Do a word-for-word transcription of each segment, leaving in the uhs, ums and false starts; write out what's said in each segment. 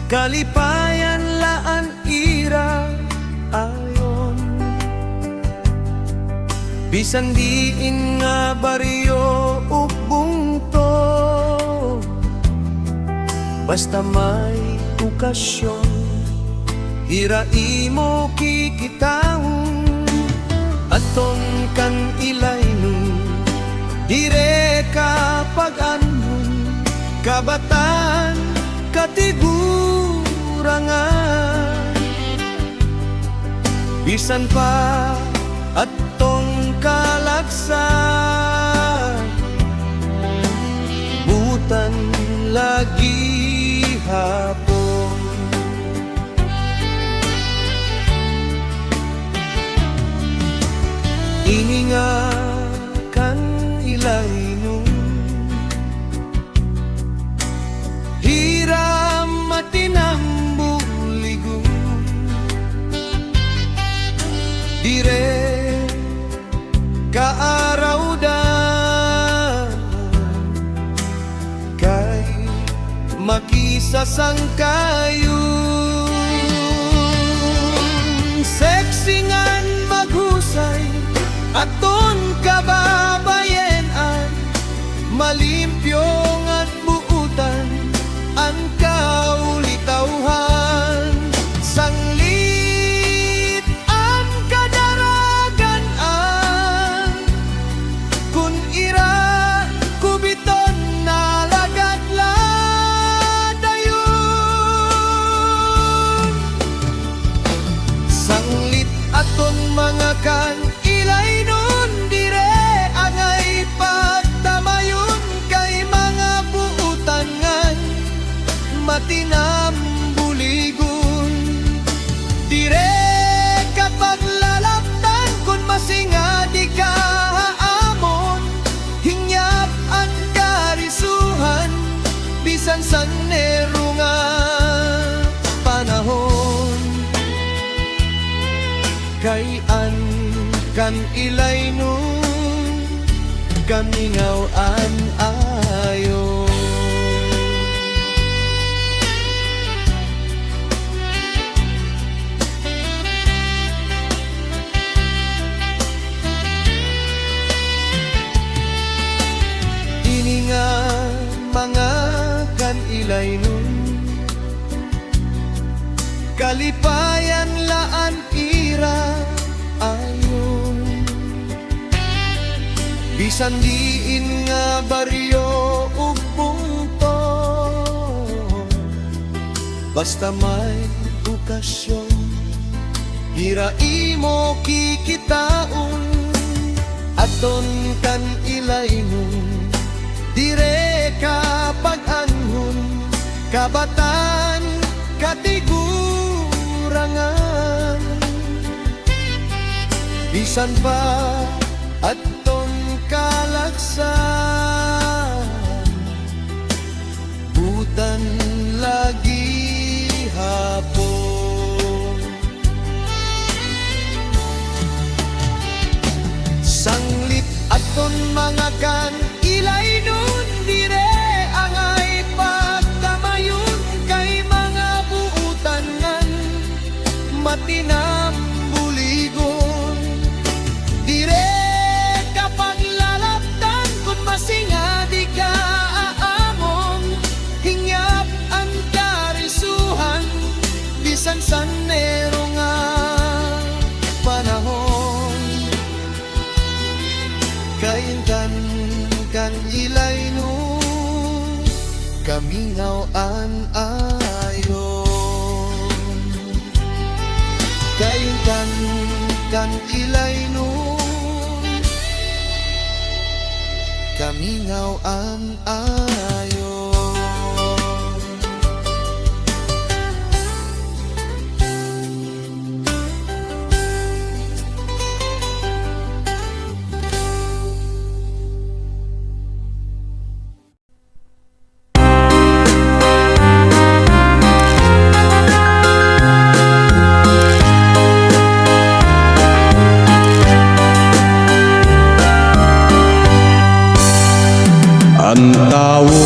Kalipayan la an ira ayon. Bisan diin nga baryo ug bungto, basta may okasyon, hira imo kikitaon. Adton kan ilaynon, dire ka pag-anhon, kabatan, katigurangan. Bisan pa adton kalaksan, buotan la gihapon. Ini nga kan ilaynon, hira matinambuligon. Dire ka arawdan kay makisasangkayon. Sexy ngan maghusay adton kababayen-an, malimpyo ngan buotan an kaulitawhan. Sanglit an kadaragan-an, kon ira kubiton, nalagad la dayon. Sanglit adton mga kan ilaynon, dire angay pagtamayon kay mga buotan ngan matinambuligon. Dire ka paglalaptan kon masingadi ka ha amon, hingyap an karisuhan bisan san-ero nga panahon. Kay an kan ilaynon, kamingaw an ayon. Ini nga mga kan ilaynon, kalipayan la an ira ayon. Bisan diin nga baryo ug bungto, basta may okasyon, hira imo kikitaon. Adton kan ilaynon, dire ka pag-anhon, kabatan, katigurangan. Bisan pa adton kalaksan, buotan la gihapon. Sanglit adton mga kan ilaynon, dire angay pagtamayon kay mga buotan ngan matinambuligon. Dire ka paglalaptan kon masingadi ka ha amon, hingyap an karisuhan bisan san-ero nga panahon. Kay kan, kan ilaynon, kamingaw an ayon. Kay kan, kan ilaynon, kamingaw an ayon. An tawo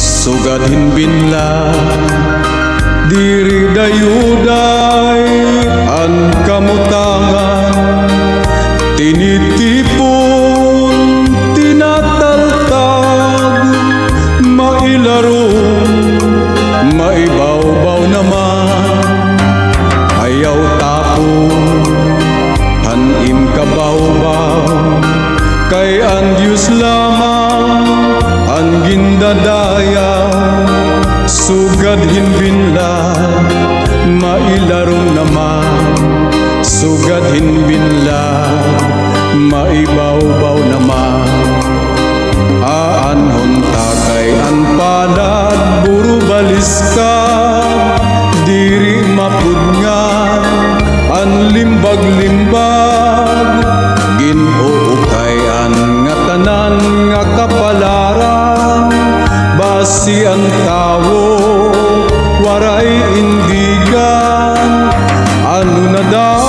sugad hin binlan, Diri dayuday an kamutangan, tinitipon, tinataltag, mailarom, maibawbaw naman. Ayaw tapon han im kabawbaw, kay an Dios lamang an gindadaya. Sugad hin binlad, mailarom naman. Sugad hin binlad, maibawbaw naman. Aanhon ta kay an palad, buro baliskad, diri mapudngan an limbag-limbag. Gin-uukay an ngatanan nga kapalaran, basi an tawo waray indigan. Ano na daw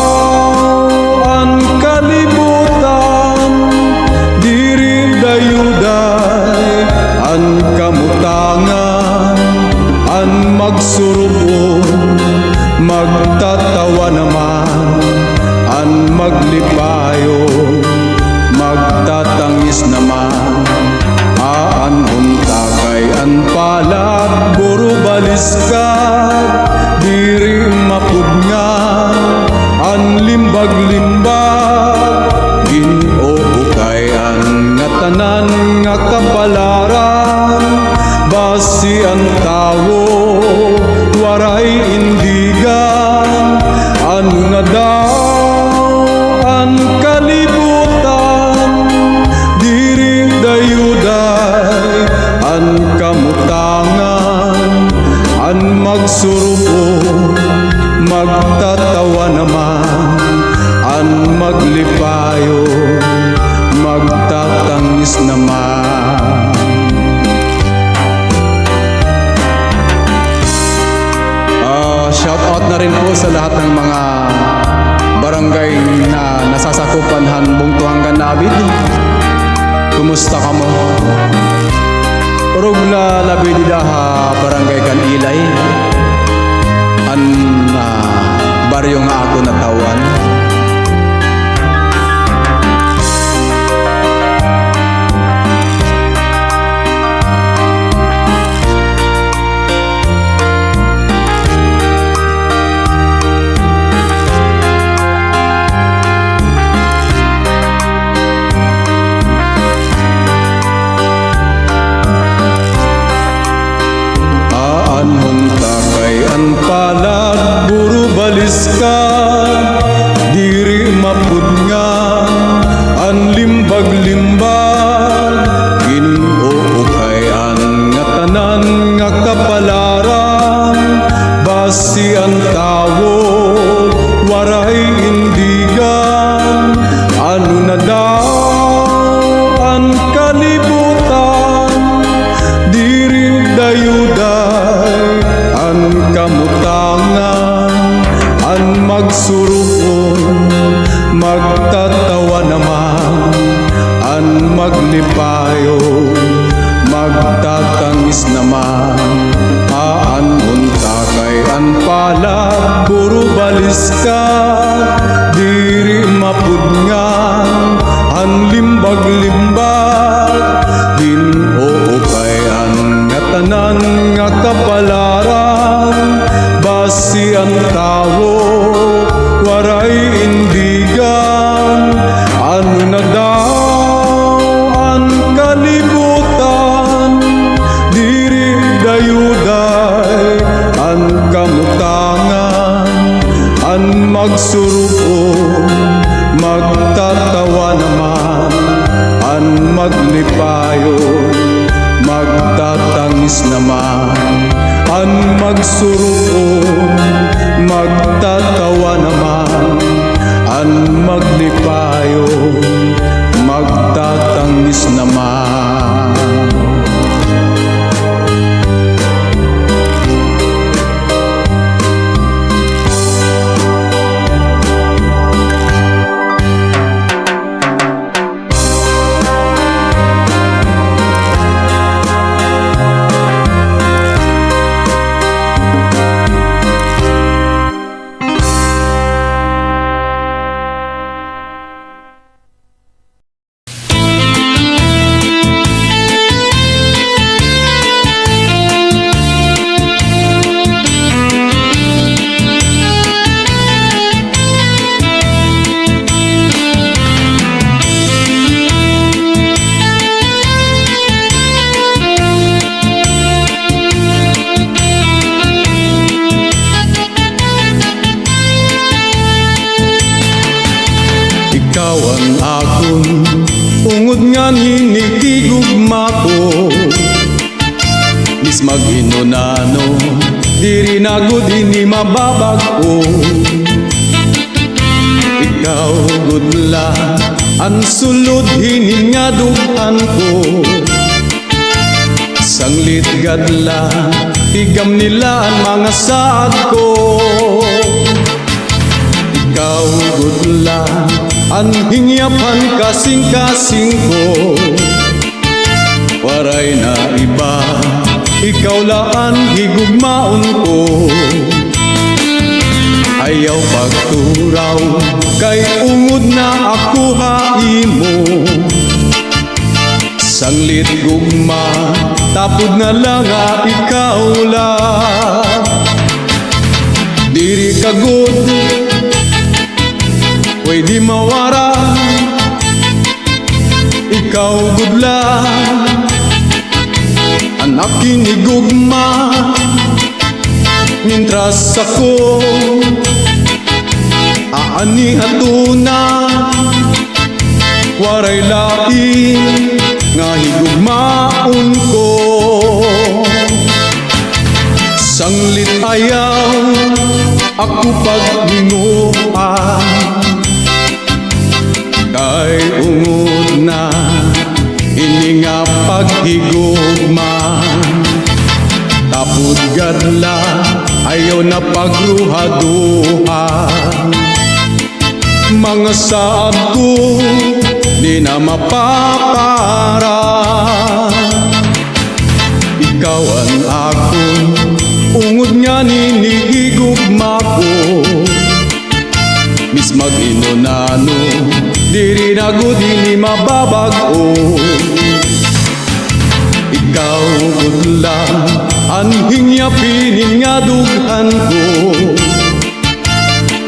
an kalibutan, diri dayuday an kamutangan. An magsurub-on, magtatawa naman. An maglipayon, magtatangis naman. Aanhon ta kay an palad, buro baliskad, diri mapudngan an limbag-limbag. Gin-uukay an ngatanan nga kapalaran, basi an tawo waray indigan. Ano na daw an kalibutan, diri dayuday an kamutangan. An magsurub-on, magtatawa naman. An maglipayon, magtatangis naman. Ah, shout out na rin po sa lahat ng mga barangay na nasasakupan han bungto hanggan Labid. Kumusta kamo? Urog la labi dida ha barangay kan Ilay, an, ah, baryo nga ako nataw-an. Aanhon ta kay an palad, buro baliskad, diri mapudngan an limbag-limbag. Gin-uukay an ngatanan nga kapalaran, basi an tawo waray indigan. Ano na daw an kalibutan, diri dayuday an kamutangan. An magsurub-on, magtatawa naman. An maglipayon, magtatangis naman. Aanhon ta kay an palad, buro baliskad, diri mapudngan an limbag-limbag. Gin-uukay an ngatanan nga kapalaran, basi an tawo waray indigan. Ano na daw an kalibutan, diri dayuday an kamutangan. An magsurub-on, magtatawa naman. An maglipayon, magtatangis naman. An magsurub-on, magtatawa naman. An maglipayon, magtatangis naman. Mag-inunano, diri na gud ini mababag-o. Ikaw gud la an sulod hinin nga dughan ko. Sanglit gad la, tigamni la an mga saad ko. Ikaw gud la an hingyap han kasingkasing ko. Waray na iba, ikaw la an higugmaon ko. Ayaw pagturaw, kay ungod na ako ha imo. Sanglit gugma, tapod na la nga ikaw la. Diri ka gud pwede mawara. Ikaw gud la an akon higugma. Mientras ako aani ha tuna, waray lain nga higugmaon ko. Sanglit ayaw ako paglinguan. Kay ungod na ini nga paghigugma, tapod gad la, ayaw na pagruhaduha. Mga saad ko, di na mapapara. Ikaw an akon ungod nga nini higugma ko. Mis mag-inunano, diri na gud ini mababag-o. Ikaw gud la an hingyap hinin nga dughan ko.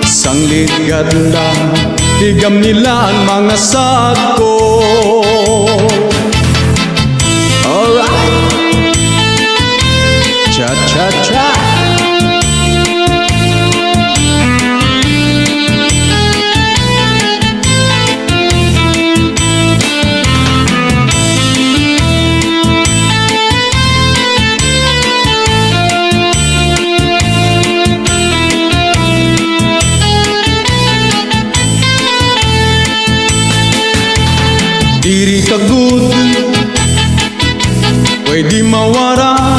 Sanglit gad la, tigamni la an mga saad ko. Alright. Cha, cha, cha. Diri ka gud pwede mawara.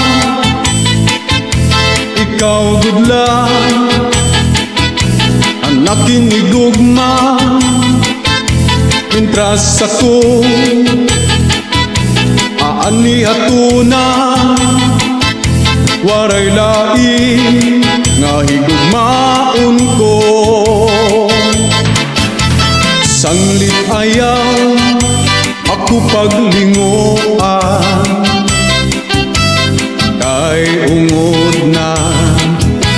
Ikaw gud la an akon higugma. Mientras ako aani ha tuna, waray lain nga higugmaon ko. Sanglit ayaw ako paglinguan. Kay ungod na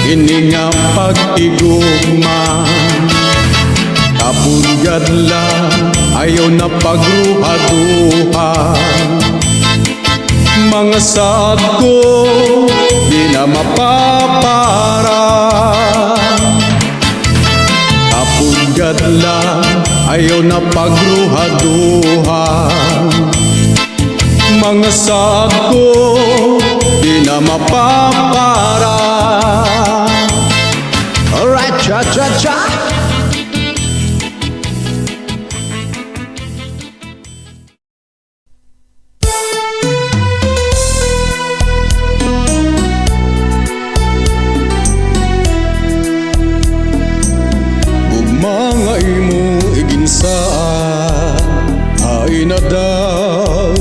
ini nga paghigugma, tapod gad la, ayaw na pagruhaduha. Mga saad ko, di na mapapara. Tapod gad la, ayaw na pagruhaduha. Mga saad ko, di na mapapara. Alright, cha, cha, cha. Gugma nga imo iginsaad, hain na daw,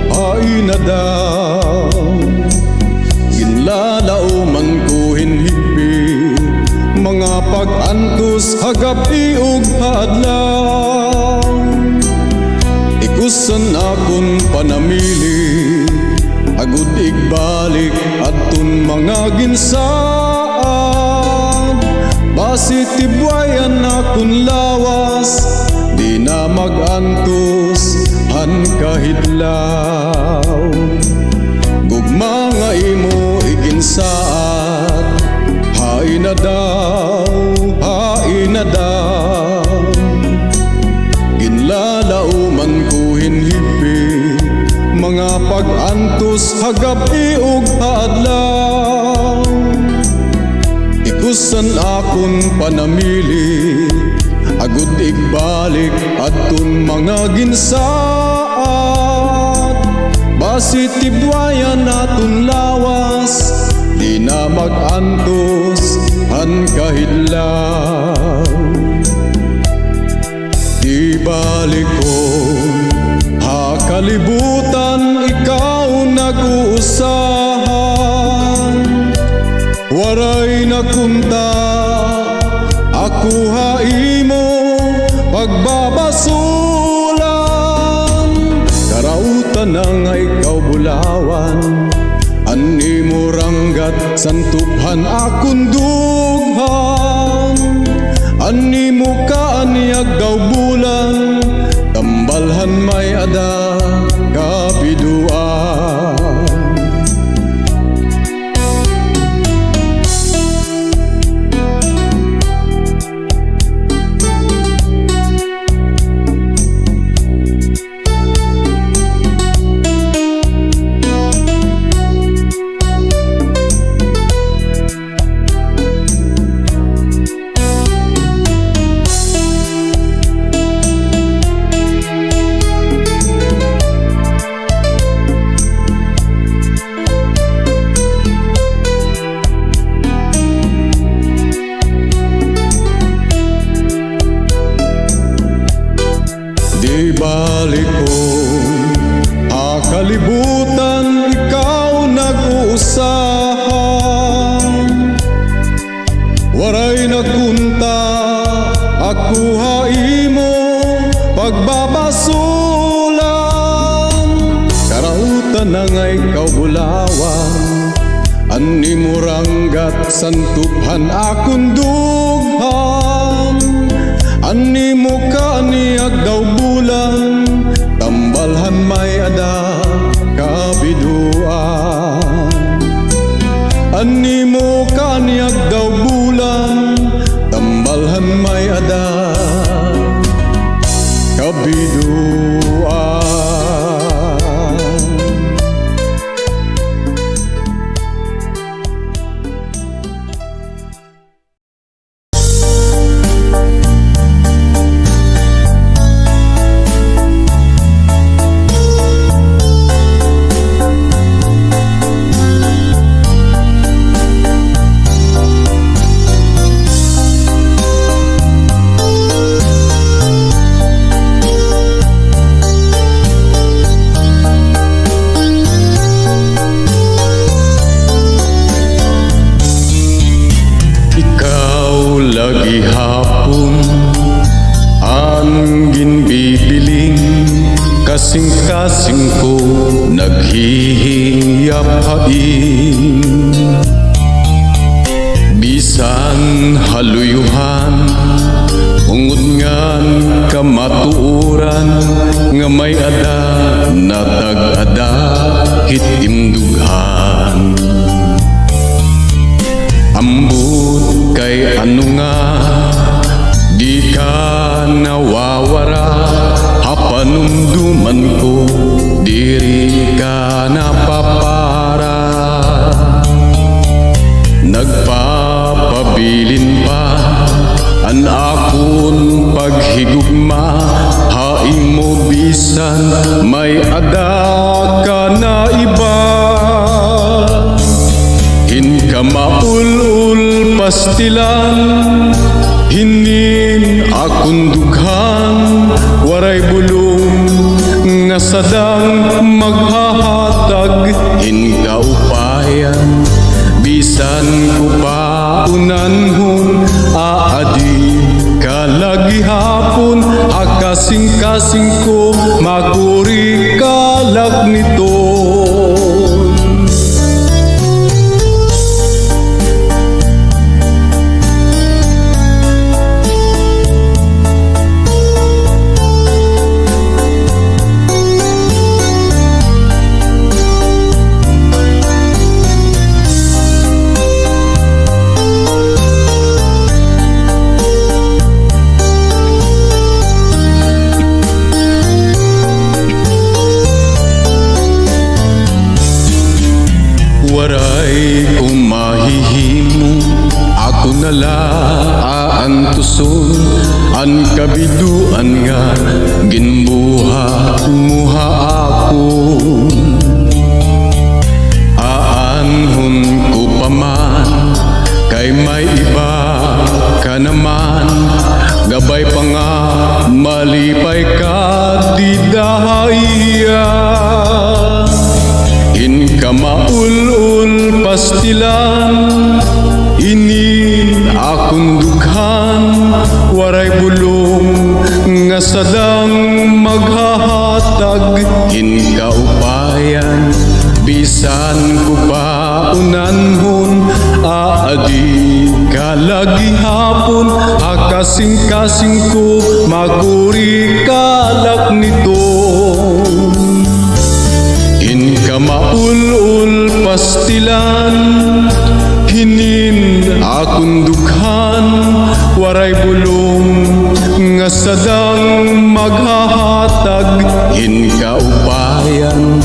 hain na daw. Ginlalauman ko hin higpit, mga pag-antos ha gab-i ug ha adlaw. Ikos an akon panamili, agod igbalik adton mga ginsaad. Basi tibway an akon lawas, di na mag-antos han kahidlaw. Gugma nga imo iginsaad, hain na daw, hain na daw. Ginlalauman ko hin higpit, mga pag-antos Tus ha gab-i ug ha adlaw, ikus an akon panamili, agod igbalik adton mga ginsaad. Basi tibwayan aton lawas, di na mag-antos han kahidlaw. Di balikon ha kalibutan ikaw nag-uusahan. Waray na kunta ako ha imo pagbabasulan. Karautan na nga ikaw bulawan. An imo ranggat santop han akon dughan. An imo kaanyag daw bulan, tambal han may-ada kabidoan. Di balikon ha kalibutan ikaw nag-uusahan. Waray na kunta ako ha imo pagbabasulan. Karautan na nga ikaw bulawan. An imo ranggat santop han akon dughan. An imo kaanyag daw bulan, tambal han may-ada kabidoan. An imo kaanyag daw bulan, tambal han may-ada kabidoan. Ikaw la gihapon an ginbibiling kasingkasing ko naghihingyap ha im. Bisan ha luyohan, ungod ngan kamatuoran nga may-ada na tag-ada hit im dughan. Ambot kay ano nga di ka nawawara ha panumduman ko, diri ka napapara. Nagpapabilin pa an akon paghigugma ha imo bisan may-ada ka na iba. Hin kamaul-ol pastilan, hinin akon dughan, waray bulong nga sadang maghahatag hin kaupayan. Bisan ko pa unanhon, aadi ka la gihapon ha kasingkasing ko, makuri ka la niton. Ay ko mahihimo, ako na la aantuson an kabidoan nga ginbuhat mo ha akon. Aanhon ko pa man, kay may iba ka naman, gabay pa nga malipay ka dida ha iya. Hin kamaul-ol pastilan, hinin akon dughan, waray bulong nga sadang maghahatag hin kaupayan, bisan ko pa unanhon, aadi ka la gihapon, ha kasingkasing ko makuri ka la ak niton. Hin kamaul-ol pastilan, hinin akon dughan, waray bulong nga sadang maghahatag hin kaupayan,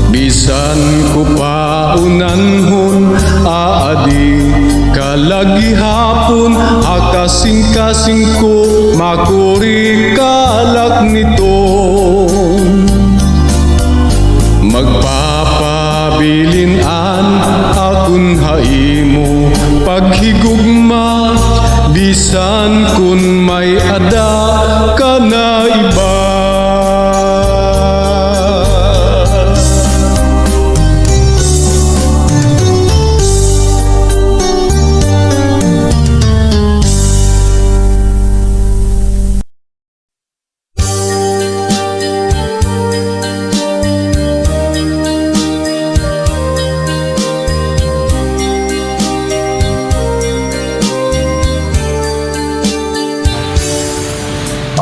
bisan ko pa unanhon, aadi ka la gihapon, ha kasingkasing ko makuri ka la ak niton. Magpapabilin an akon ha imo paghigugma, bisan kon may-ada ka na iba.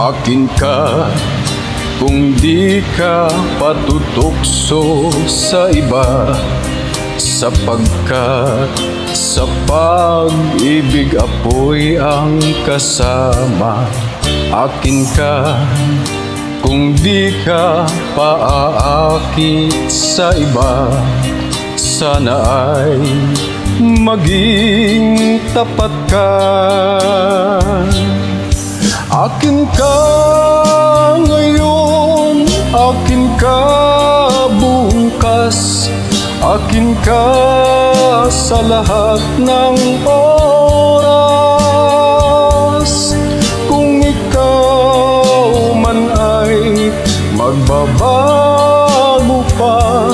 Akin ka, kung di ka patutukso sa iba, sapagkat sa pag-ibig apoy ang kasama. Akin ka, kung di ka paaakit sa iba, sana ay maging tapat ka. Akin ka ngayon, akin ka bukas, akin ka sa lahat ng oras. Kung ikaw man ay magbabago pa,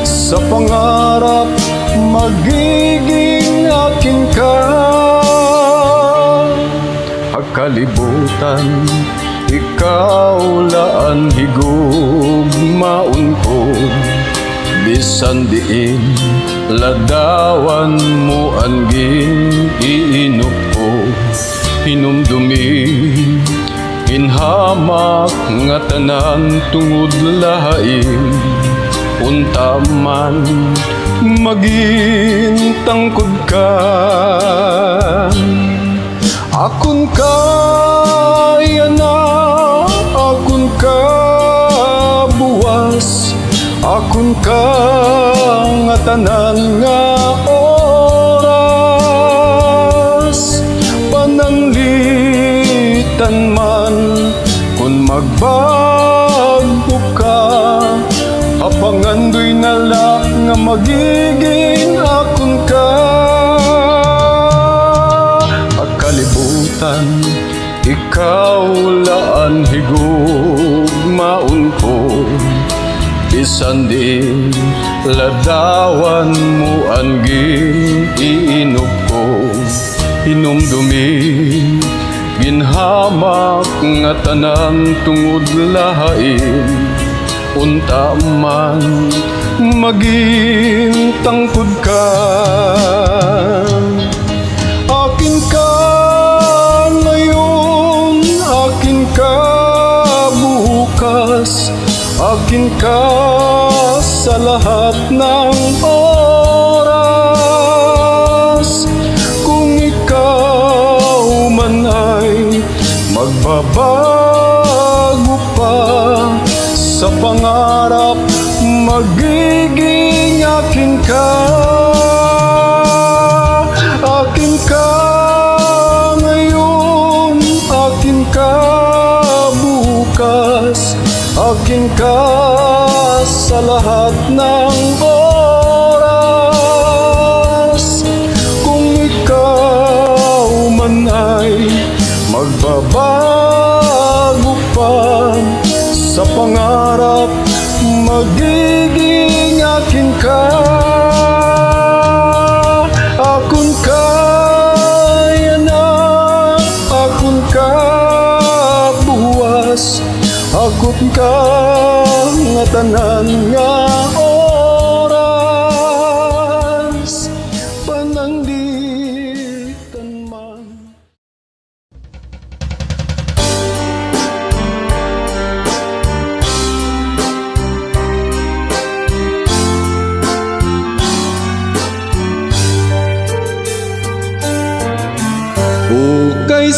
sa pangarap magiging akin ka. Ha kalibutan, ikaw la an higugmaon ko. Bisan diin ladawan mo an gin-iinop ko, hinumdumi, ginhamak nga tanan tungod la ha im. Unta man magin tangkod ka. Akon ka yana, akon ka buwas, akon ka ngatanan nga oras. Pananglitan man kon magbag-o ka, ha pangandoy na la nga magigin akon ka. Ha kalibutan, ikaw la an higugmaon ko. Bisan diin ladawan mo an gin-iinop ko, hinumdumi, ginhamak ngatanan tungod la ha im. Unta man magin tangkod ka. Akin ka ngayon, akin ka bukas, akin ka sa lahat ng oras. Kung ikaw man ay magbabago pa, sa pangarap magiging akin ka.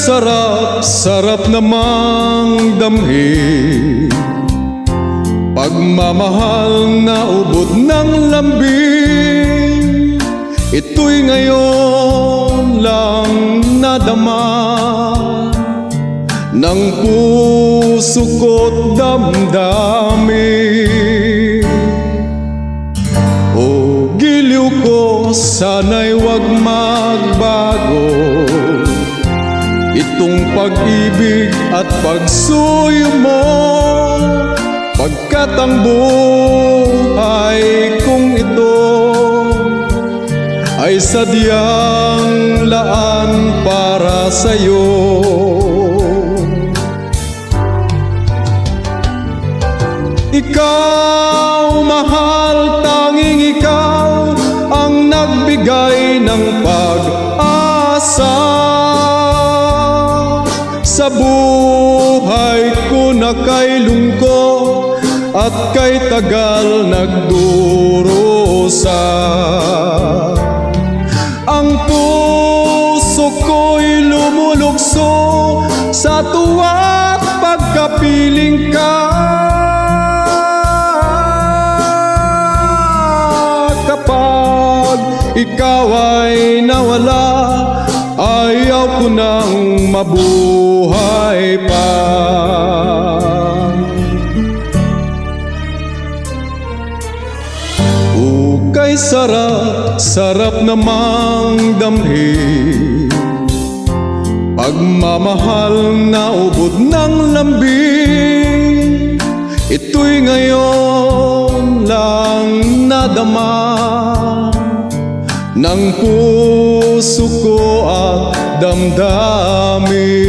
Sarap-sarap namang damhin, pagmamahal na ubod ng lambing. Ito'y ngayon lang nadama ng puso ko't damdamin. O giliw ko, sana'y 'wag magbago itong pag-ibig at pagsuyo mo, pagkat ang buhay kong ito ay sadyang laan para sa'yo. Ikaw, mahal, tanging ikaw ang nagbigay ng pag-asa sa buhay ko na kay lungkot at kay tagal nagdurusa. Ang puso ko'y lumulukso sa tuwa't pagkapiling ka. Kapag ikaw ay nawala, ayaw ko nang mabuhay pa. O kay sarap-sarap namang damhin, pagmamahal na ubod ng lambing. Ito'y ngayon lang nadama ng puso ko at damdamin.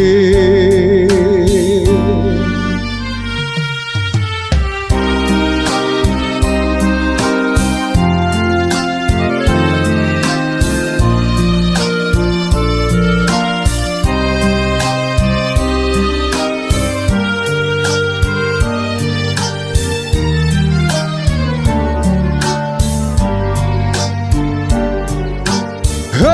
O,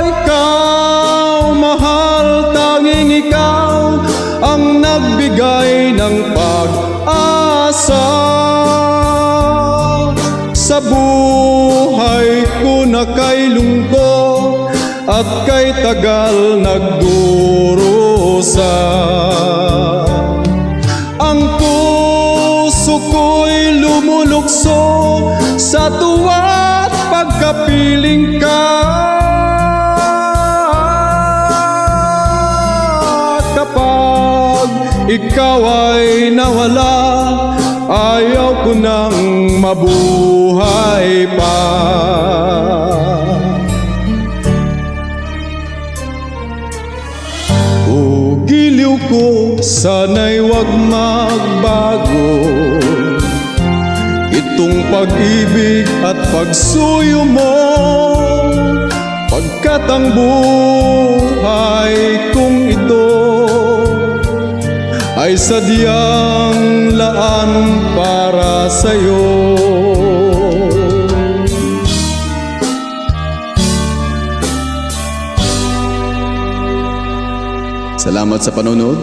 ikaw, mahal, tanging ikaw ang nagbigay ng pag-asa sa buhay ko na kay lungkot at kay tagal nagdurusa. Ang puso ko'y lumulukso sa tuwa't pagkapiling ka. Kapag ikaw ay nawala, ayaw ko nang mabuhay pa. O giliw ko, sana'y 'wag magbago itong pag-ibig at pagsuyo mo, pagkat ang buhay kong ito ay sadyang laan para sa'yo. Salamat sa panonood.